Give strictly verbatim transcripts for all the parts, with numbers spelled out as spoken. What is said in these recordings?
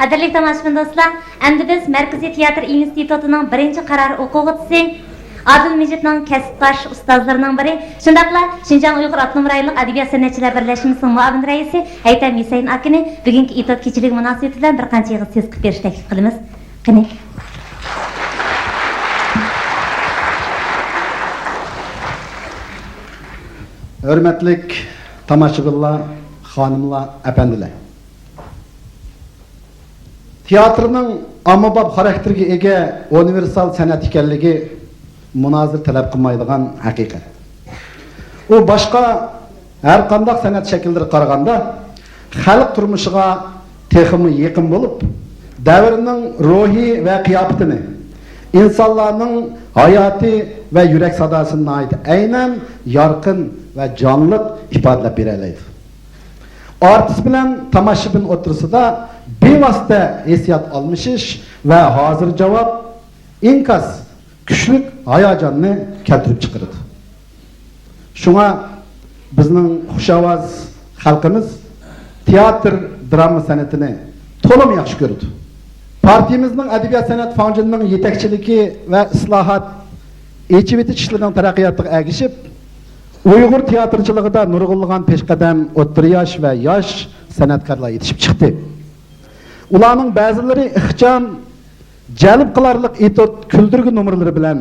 قەدىرلىك تاماشىبىن دوستلار، ئەمدى بىز مەركىزىي تىياتىر ئىنستىتۇتىنىڭ بىرىنچى قارار ئوقۇغۇچىسى ئادىل مىجىتنىڭ كەسىپداش ئۇستازلىرىنىڭ بىرى، شۇنداقلا شىنجاڭ ئۇيغۇر ئاپتونوم رايونلۇق ئەدەبىيات سەنئەتچىلەر بىرلەشمىسىنىڭ مۇئاۋىن رەئىسى ھەيتەم ھۈسەيىن ئاكىنى بۈگۈنكى ئېتوت كېچىلىكى مۇناسىۋىتى بىلەن بىر قانچە ئېغىز سۆز قىلىپ بېرىشنى تەكلىپ قىلىمىز. قېنى. ھۆرمەتلىك تاماشىبىنلار، خانىملار، ئەپەندىلەر! تىياتىرنىڭ ئاممىباب خاراكتېرگە ئىگە ئۇنىۋېرسال سەنئەت ئىكەنلىكى مۇنازىرە تەلەپ قىلمايدىغان ھەقىقەت. ئۇ باشقا ھەر قانداق سەنئەت شەكىللىرىگە قارىغاندا خەلق تۇرمۇشىغا تېخىمۇ يېقىن بولۇپ، دەۋرنىڭ روھى ۋە قىياپىتىنى، ئىنسانلارنىڭ ھاياتى ۋە يۈرەك ساداسىنى ناھايىتى ئەينەن يارقىن ۋە جانلىق ئىپادىلەپ بېرەلەيدۇ. ئارتىس بىلەن تاماشىبىن ئوتتۇرىسىدا بىۋاسىتە ھېسسىيات ئالمىشىش ۋە ھازىر جاۋاب، ئىنكاس كۈچلۈك ھاياجاننى كەلتۈرۈپ چىقىرىدۇ. شۇڭا بىزنىڭ خۇشئاۋاز خەلقىمىز تىياتىر، دىراما سەنئىتىنى تولىمۇ ياخشى كۆرىدۇ. پارتىيىمىزنىڭ ئەدەبىيات سەنئەت فاڭجېنىنىڭ يېتەكچىلىكى ۋە ئىسلاھات، ئېچىۋېتىش ئىشلىرىنىڭ تەرەققىياتىغا ئەگىشىپ، ئۇيغۇر تىياتىرچىلىقىدا نۇرغۇنلىغان پېشقەدەم ئوتتۇرا ياش ۋە ياش سەنئەتكارلار يېتىشىپ چىقتى. ئۇلارنىڭ بەزىلىرى ئىخچام، جەلپ قىلارلىق ئېتوت كۈلدۈرگۈ نومۇرلىرى بىلەن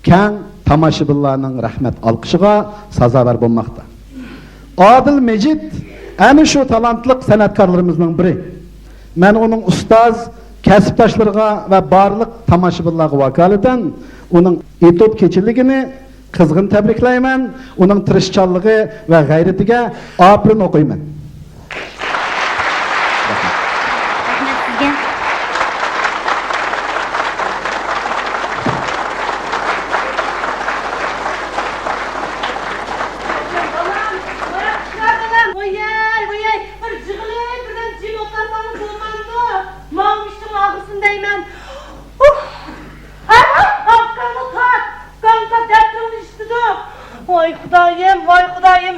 كەڭ تاماشىبىنلارنىڭ رەھمەت ئالقىشىغا سازاۋەر بولماقتا. ئادىل مىجىت ئەنە شۇ تالانتلىق سەنئەتكارلىرىمىزنىڭ بىرى. مەن ئۇنىڭ ئۇستاز، كەسىپداشلىرىغا ۋە بارلىق تاماشىبىنلارغا ۋاكالىتەن ئۇنىڭ ئېتوت كېچىلىكىنى قىزغىن تەبرىكلەيمەن، ئۇنىڭ تىرىشچانلىقى ۋە غەيرىتىگە ئاپىرىن ئوقۇيمەن. رەھمەت سىزگە. ۋويەي، ۋويەي، بىر يىغىلىپ، بىردەم جىم ئولتۇرساڭىز بولمامدۇ؟ ماڭا مۇشتۇڭ ئاغرىسۇن دەيمەن. ئۇھ! ھە، ھە، ئاكاڭنى تارت، ئاكاڭنى تارت، دەپتىرىڭنى ئىشلىتىدۇ. ۋاي خۇدايىم، ۋاي خۇدايىم،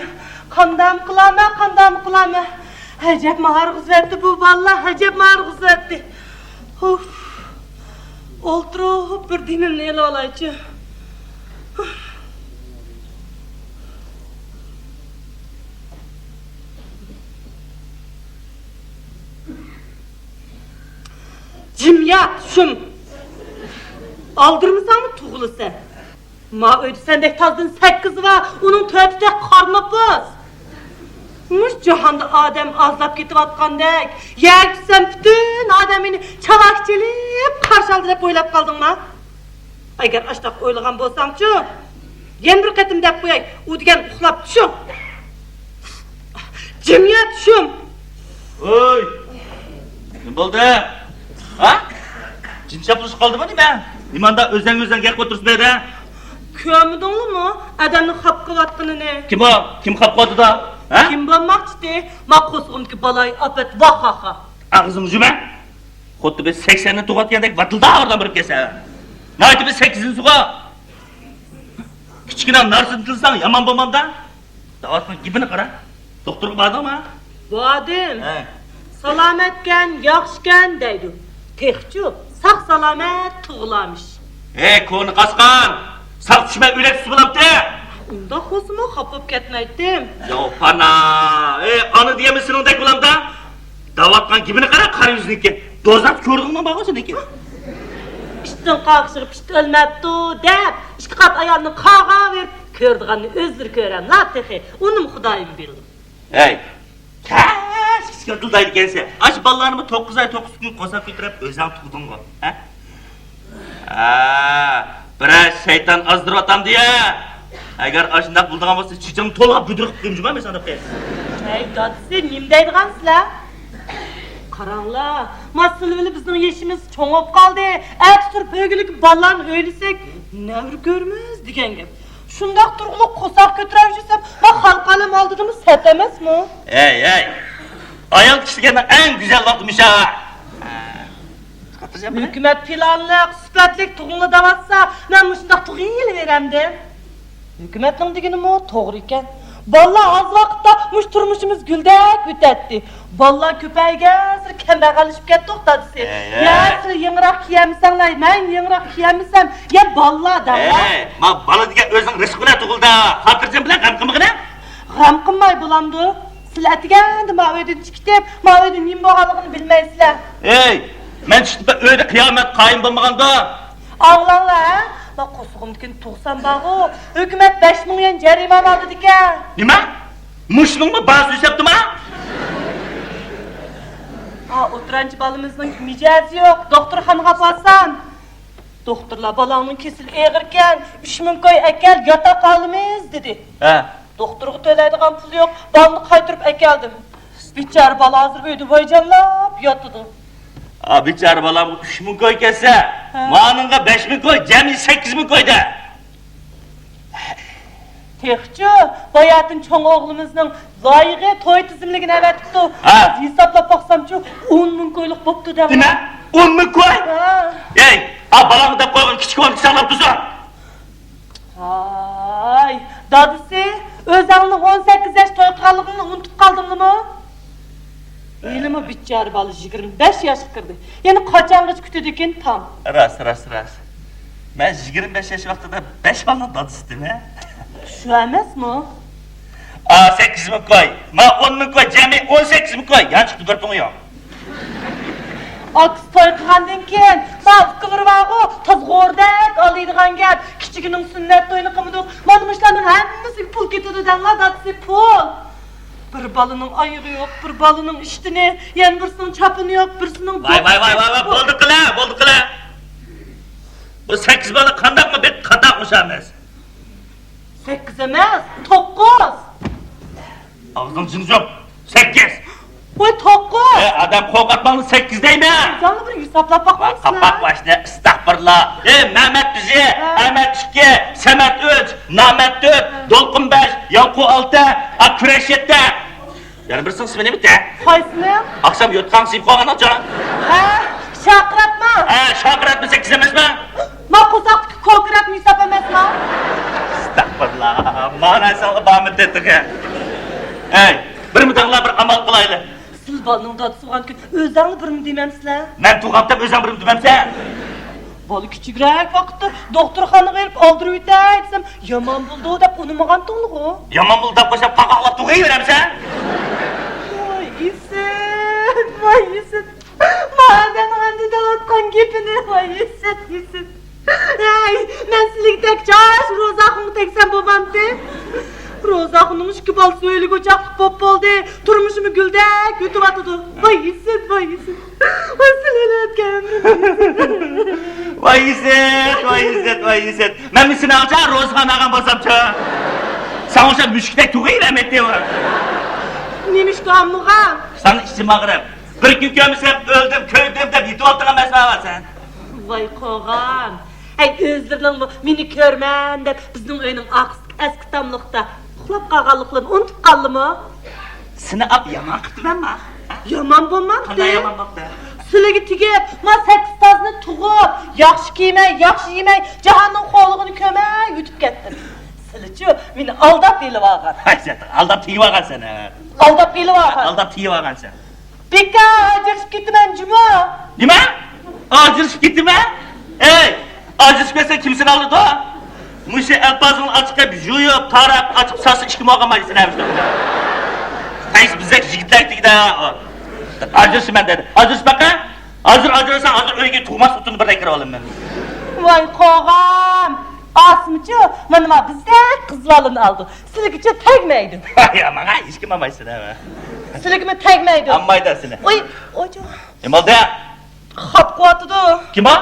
قانداق قىلامەن، قانداق قىلامەن؟ ئەجەب ماھارغۇزۇۋەتتى بۇ بالىلار، ئەجەب ماھارغۇزۇۋەتتى. ئۇف! ئولتۇرۇپ بىر دېمىمنى ئېلىۋالايچۇ. جىم يات، شۇم! ئالدىرىمىساڭمۇ تۇغۇلىسەن. ما ئۆيدە سەندەك تازىدىن سەككىز بار، ئۇنىڭ تۆتى تېخى قارا نوپۇس. مۇشۇ جاھاندا ئادەم ئازلاپ كېتىۋاتقاندەك، يەرگە چۈشسەم پۈتۈن ئادەم مېنى چاۋاك چېلىپ قارشى ئالدى دەپ ئويلاپ قالدىڭما؟ ئەگەر ئاشۇنداق ئويلىغان بولساڭچۇ، يەنە بىر قېتىم دەپ قوياي، ئۇ دېگەن ئۇخلاپ چۈشۈڭ. جىم يات، شۇم! ۋوي! نېمە بولدى؟ ھە؟ جىم شاپلىشىپ قالدىمۇ نېمە؟ نېمانداق ئۆزۈڭ ئۆزۈڭ گەپ قىلىپ تۇرسىز بۇ يەردە؟ كۆرمىدىڭلىمۇ ئادەمنىڭ خاپا قىلىۋاتقىنىنى؟ كىم ئۇ؟ كىم خاپا قىلىۋاتىدۇ؟ ھە؟ كىم بولماقچىدى؟ ما قورسىقىمدىكى بالايىئاپەت، ۋاھاھا! ئاغزىڭنى يۇمە! خۇددى بىر سەكسەننى تۇغۇۋەتكەندەك ۋاتىلداپ ئارىدىن بېرىپ كەلسە. ناھايىتى بىر سەككىزىنچى سۇغا. كىچىككىنە نارسىنى تىلساڭ يامان بولمامدا؟ دەۋاتقان گېپىنى قارا. دوختۇرغا باردىڭما؟ باردىم. ھە. سالامەتكەن، ياخشىكەن دەيدۇ. تېخىچۇ ساق سالامەت تۇغۇلامىش. ھەي، كونا قاسقان! ساق چۈشمەي ئۆلەك تۇتسا بولامتى؟ ئۇنداق بولسىمۇ خاپا بولۇپ كەتمەيتتىم. ياۋ پانا! ھەي، ئانا دېگەنمۇ سېنىڭدەك بولامدا؟ دەۋاتقان گېپىنى قارا، قارا يۈزنىڭكى. دوزاختا كۆرىدىغىنىڭ بارغۇ سېنىڭكى. ئىتنىڭ قاغىشىغا پىت ئۆلمەپتۇ دەپ، ئىككى قات ئايالنى قاغا بېرىپ كۆرىدىغاننى ئۆزلىرى كۆرەملا تېخى. ئۇنىمۇ خۇدايىم بىلىدۇ. ھەي، تەس كىچىككە دۇلدايدىكەنسەن. ئاشۇ بالىلارنىمۇ توققۇز ئاي توققۇز كۈن قورساق كۆتۈرۈپ ئۆزۈڭ تۇغدۇڭغۇ، ھە؟ ھە، بىرەر شەيتان ئازدۇرۇۋاتامدۇ يا؟ ئەگەر ئاشۇنداق بولىدىغان بولسا، چېچىڭنى تولغاپ بۈدرۈپ قويۇمجۇ مەن ساڭا دەپ. ھەي، دادىسى، نېمە دەيدىغانسىلەر؟ قاراڭلار، ماسىلىۋىلى بىزنىڭ يېشىمىز چوڭ بولۇپ قالدى. ئەتە تۇرۇپ ئۆگىنىپ بالىلارنى ئۆيلىسەك، نەۋرە كۆرىمىز دېگەن گەپ. شۇنداق تۇرۇپمۇ قورساق كۆتۈرەۋېرىشسەم، ما خەلق ئالەم ئالدىدىمۇ سەت ئەمەسمۇ؟ ھەي، ھەي! ئايال كىشىلىكنىڭ ئەڭ گۈزەل ۋاقتى مۇشۇ. ھۆكۈمەت پىلانلىق، سۈپەتلىك تۇغۇڭلار دەۋاتسا، مەن مۇشۇنداق تۇغۇۋېرەمدىم. ھۆكۈمەتنىڭ دېگىنىمۇ توغرا ئىكەن. بالىلار ئاز ۋاقىتتا مۇشۇ تۇرمۇشىمىز گۈلدەك ئۆتەتتى. بالىلار كۆپەيگەنسېرى كەمبەغەللىشىپ كەتتۇق، دادىسى. ئەي، يا، ئەي. سىلەر يېڭىراق كىيەلمىسەڭلار، مەن يېڭىراق كىيەلمىسەم، يا بالىلار دەڭلار. ئەي، ما بالا دېگەن ئۆزىنىڭ رىزقى بىلەن تۇغۇلدى. خاتىرجەم بىلەن غەم قىلمىغىنە. غەم قىلماي بولامدۇ؟ سىلەر ئەتىگەندە ما ئۆيدىن چىقىپ كېتىپ، ما ئۆيدە نېمە بولغانلىقىنى بىلمەيسىلەر. ئەي، مەن چۈشتە بىر ئۆيدە قىيامەت قايىم بولمىغاندۇ؟ ئاڭلاڭلار، ھە؟ ما قورسىقىمدىكىنى تۇغسام بارغۇ، ھۆكۈمەت بەش مىڭ يۈەن جەرىمانە ئالىدىكەن. نېمە؟ مۇشۇنىڭمۇ بازىسى ئۆسەپتىما؟ ھا، ئوتتۇرانچە بالىمىزنىڭ مىجەزى يوق، دوختۇرخانىغا ئاپارسام. دوختۇرلار، بالاڭنىڭ كېسىلى ئېغىركەن، ئۈچ مىڭ كوي ئەكەل، ياتاق ئالىمىز، دېدى. ھە. دوختۇرغا تۆلەيدىغان پۇل يوق، بالىنى قايتۇرۇپ ئەكەلدىم. بىچارە بالا ھازىر ئۆيدە ۋايجانلاپ ياتىدۇ. ئا، بىچارە بالامغا ئۈچ مىڭ كوي كەلسە، ھە. مانىڭغا بەش مىڭ كوي، جەمئىي سەككىز مىڭ كوي-دە. تېخىچۇ، باياتىن چوڭ ئوغلىمىزنىڭ لايىقى توي تىزىملىكىنى ئەۋەتىپتۇ. ھە. ھازىر ھېسابلاپ باقسامچۇ، ئون مىڭ كويلۇق بوپتۇ دەڭ. نېمە؟ ئون مىڭ كوي؟ ھە. ھەي، ئا، بالاڭغا دەپ قويغان كىچىك ئون ئىككى ساقلاپ تۇرسۇن. ھاي، دادىسى، ئۆزەڭنىڭ ئون سەككىز ياش توي قىلغانلىقىڭنى ئۇنتۇپ قالدىڭلىمۇ؟ ھېلىمۇ بىچارە بالا يىگىرمە بەش ياشقا كىردى. يەنە قاچانغىچە كۈتىدىكىن تام؟ راست، راست، راست. مەن يىگىرمە بەش ياش ۋاقتىدا بەش بالىنىڭ دادىسى ئىدىم، ھە؟ شۇ ئەمەسمۇ؟ ئا، سەككىز مىڭ كوي، ما ئون مىڭ كوي، جەمئىي ئون سەككىز مىڭ كوي. يانچۇقتا بىر پۇڭى يوق. ئاكىسى توي قىلغاندىن كېيىن، ما ئۇكىلىرى بارغۇ، تازا غورىدەك ئالىيدىغان گەپ. كىچىكىنىڭ سۈننەت تويىنى قىلمىدۇق. مانا مۇشۇلارنىڭ ھەممىسىگە پۇل كېتىدۇ دەڭلار، دادىسى، پۇل. بىر بالىنىڭ ئايىغى يوق، بىر بالىنىڭ ئىشتىنى، يەنە بىرسىنىڭ چاپىنى يوق، بىرسىنىڭ ۋاي، ۋاي، ۋاي، ۋاي، ۋاي، بولدى قىلە، بولدى قىلە. بۇ سەككىز بالا قانداقمۇ بەك قاتار ئوخشامىز؟ سەككىز ئەمەس، توققۇز. ئاغزىڭ جىڭ جۇپ. سەككىز. ۋاي، توققۇز. ئەي، ئادەم قورقۇتماڭ، سەككىز دەيمەن. جانلىق بىر ھېسابلاپ ۋاي، باقمايسىلەر. قاپاق باشنى، ئىستەغپۇرۇللا. ئەي، مەمەت بىزى، ھە. ئەمەت ئىككى، سەمەت ئۈچ، نامەت تۆت، ھە. دولقۇن بەش، ياڭقۇ ئالتە، ئا، كۈرەش يەتتە. يەنە بىرسىنىڭ ئىسمى نېمە ئىدى؟ قايسىنىڭ؟ ئاخشام يوتقانغا سىيىپ قالغان ئاچا. ھە، شاقىراتما؟ ھە، شاقىراتما سەككىز ئەمەسمۇ؟ ما قورساقتىكى كوكراتما ھېساب ئەمەسما؟ ئەستەغپۇرۇللا، مانا ساڭا بارمىدى تېخى. ئەي، بىرمۇ دەڭلار، بىر ئامال قىلايلى. سىز بالىنىڭ دادىسى بولغانكىن ئۆزەڭلا بىرمۇ دېمەمسىلەر؟ مەن تۇغۇپتەم ئۆزەڭ بىرمۇ دېمەمسەن؟ بالا كىچىكرەك ۋاقىتتا دوختۇرخانىغا ئېلىپ ئالدۇرۇۋېتەي دېسەم، يامان بولىدۇ دەپ ئۇنىمىغانتىڭلىغۇ. يامان بولىدۇ دەپ قويسام، قاقاقلاپ تۇغۇۋېرەمسەن؟ ۋاي ئىسىت، ۋاي ئىسىت. ما ئادەمنىڭ ئەمدى دەۋاتقان گېپىنى، ۋاي ئىسىت، ئىسىت. ھەي، مەن سىلىگە تەگكەچ روزاخۇنغا تەگسەم بولمامتى؟ روزاخۇننىڭ ئىككى بالىسى ئۆيلۈك ئوچاقلىق بوپ بولدى. تۇرمۇشىمۇ گۈلدەك ئۆتۈۋاتىدۇ. ۋاي ئىسىت، ۋاي ئىسىت. ۋاي سىلى ئۆتكەن ئۆمرۈم. ۋاي ئىسىت، ۋاي ئىسىت، ۋاي ئىسىت. مەن سېنى ئاچا روزىخان ئالغان بولسامچۇ؟ ساڭا ئوخشاپ مۈشۈكتەك تۇغۇۋېرەمەيتتىم. نېمىشقا ئالمىغان؟ ساڭا ئىچىم ئاغرىپ. بىر كۈن كۆرمىسەم ئۆلدۈم، كۆيدۈم دەپ يېتىۋالدىڭ ئەمەسمۇ سەن؟ ۋاي قوغان. ھەي، ئۆزلىرىنىڭمۇ مېنى كۆرىمەن دەپ بىزنىڭ ئۆينىڭ ئارقىسىدىكى ئەسكى تاملىقتا ئۇخلاپ قالغانلىقلىرىنى ئۇنتۇپ قالدىمۇ؟ سېنى ئاپ يامان قىپتىمەنما؟ يامان بولمامتى؟ قانداق يامان بوپتۇ؟ سىلىگە تېگىپ، ما سەككىز تازنى تۇغۇپ، ياخشى كىيمەي، ياخشى يېمەي، جاھاننىڭ خورلۇقىنى كۆرمەي ئۆتۈپ كەتتىم. سىلىچۇ مېنى ئالداپ ئېلىۋالغان. ھاي، سەن ئالداپ تېگىۋالغانسەن، ھە؟ ئالداپ ئېلىۋالغان. ئالداپ تېگىۋالغانسەن. بىكار ئاجرىشىپ كېتىمەن جۇمۇ. نېمە؟ ئاجرىشىپ كېتىمەن؟ ئەي، ئاجرىشىپ كەتسەڭ كىم سېنى ئالىدۇ؟ مۇشۇ ئەلپازىڭنى ئاچىقىپ، يۇيۇپ، تاراپ، ئاچىقىپ سالسا ئىككى ماڭغان مايسىنى ئەمىشتە. قايسى بىزدەك يىگىتلەر تېگىدە؟ ئاجرىشىمەن دېدى. ئاجرىشىپ باقە. ھازىر ئاجرىساڭ، ھازىر ئۆيگە تۇغماس خوتۇننى بىردەك كىرىۋالىمەن. ۋاي قوغان. ئاسمىچۇ، مانا ما بىزدەك قىز بالىنى ئالىدۇ. سىلىگىچۇ تەگمەيدۇ. يا، ماڭا ھېچكىم ئالمايسىلەر. سىلىگىمۇ تەگمەيدۇ. ئالمايدۇ سىلى. ئوي، ئويجۇ. نېمە بولدى؟ خاپا قىلىۋاتىدۇ. كىم ئۇ؟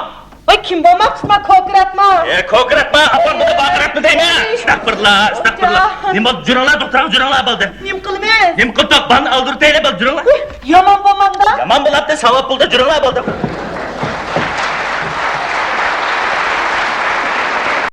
ۋاي، كىم بولماقچىما، كوكراتما؟ ئە، كوكراتما، ئاپام بۇنى باقىراتما دەيمەن. ئەستەغپۇرۇللا، ئەستەغپۇرۇللا. ئويجۇ. نېمە بولدى؟ جۈرۈڭلار، دوختۇرغا جۈرۈڭلار بولدى. نېمە قىلىمىز؟ نېمە قىلدۇق؟ بالىنى ئالدۇرتايلى، بولدى، جۈرۈڭلار. ئۇي، يامان بولمامدا؟ يامان بولاتتى، ساۋاب بولدى، جۈرۈڭلار بولدى.